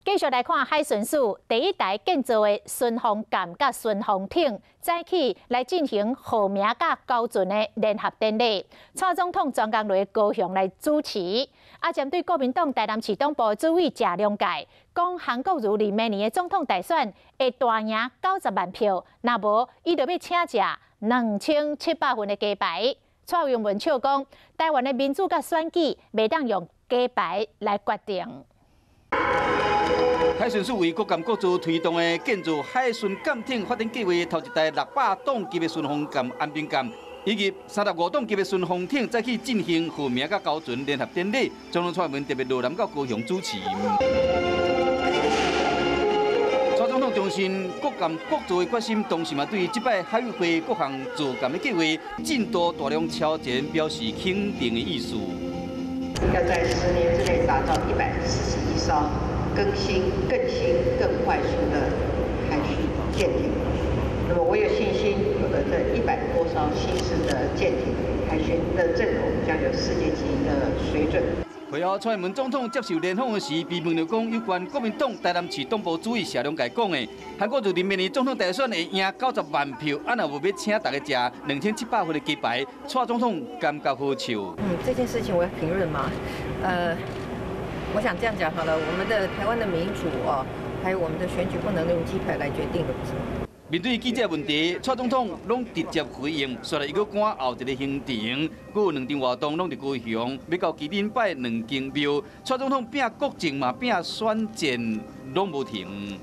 繼續來看海巡署第一台建造的巡防艦佮巡防艇，早起來進行號名佮交船的聯合典禮。蔡總統專工來高雄來主持。啊，針對國民黨台南市黨部主委謝龍介講，韓國瑜佇明年的總統大選會大贏90萬票，若無伊就欲請食2700份的雞排。蔡英文笑講，台灣的民主佮選舉袂當用雞排來決定。海巡署為國艦國造推動的建造海巡艦艇發展計劃，頭一台600噸級的巡防艦安平艦，以及35噸級的巡防艇，再去進行號名佮交船聯合典禮。總統蔡英文特別落南到高雄主持。蔡總統重申國艦國造的決心，同時嘛對這擺海委會各項造艦的計劃進度大量超前表示肯定的意思。要在10年之內打造141艘更新、更新、更快速的海巡艦艇。那麼我有信心，有了這100多艘新式的艦艇，海巡的陣容將有世界級的水準。會後，蔡英文總統接受聯訪時，被問著講有關國民黨台南市黨部主委謝龍介講的，韓國瑜佇明年總統大選會贏90萬票，啊若無欲請大家食2700份的雞排，蔡總統感覺好笑。嗯，這件事情我要評論嗎？我想這樣講好了，我們的台灣的民主哦，還有我們的選舉不能用雞排來決定的，不是嗎？面對記者問題，蔡總統攏直接回應，煞來伊閣趕後一個行程，閣有兩場活動攏佇高雄，欲到旗津拜兩間廟。蔡總統拚國政嘛，拚選戰攏無停。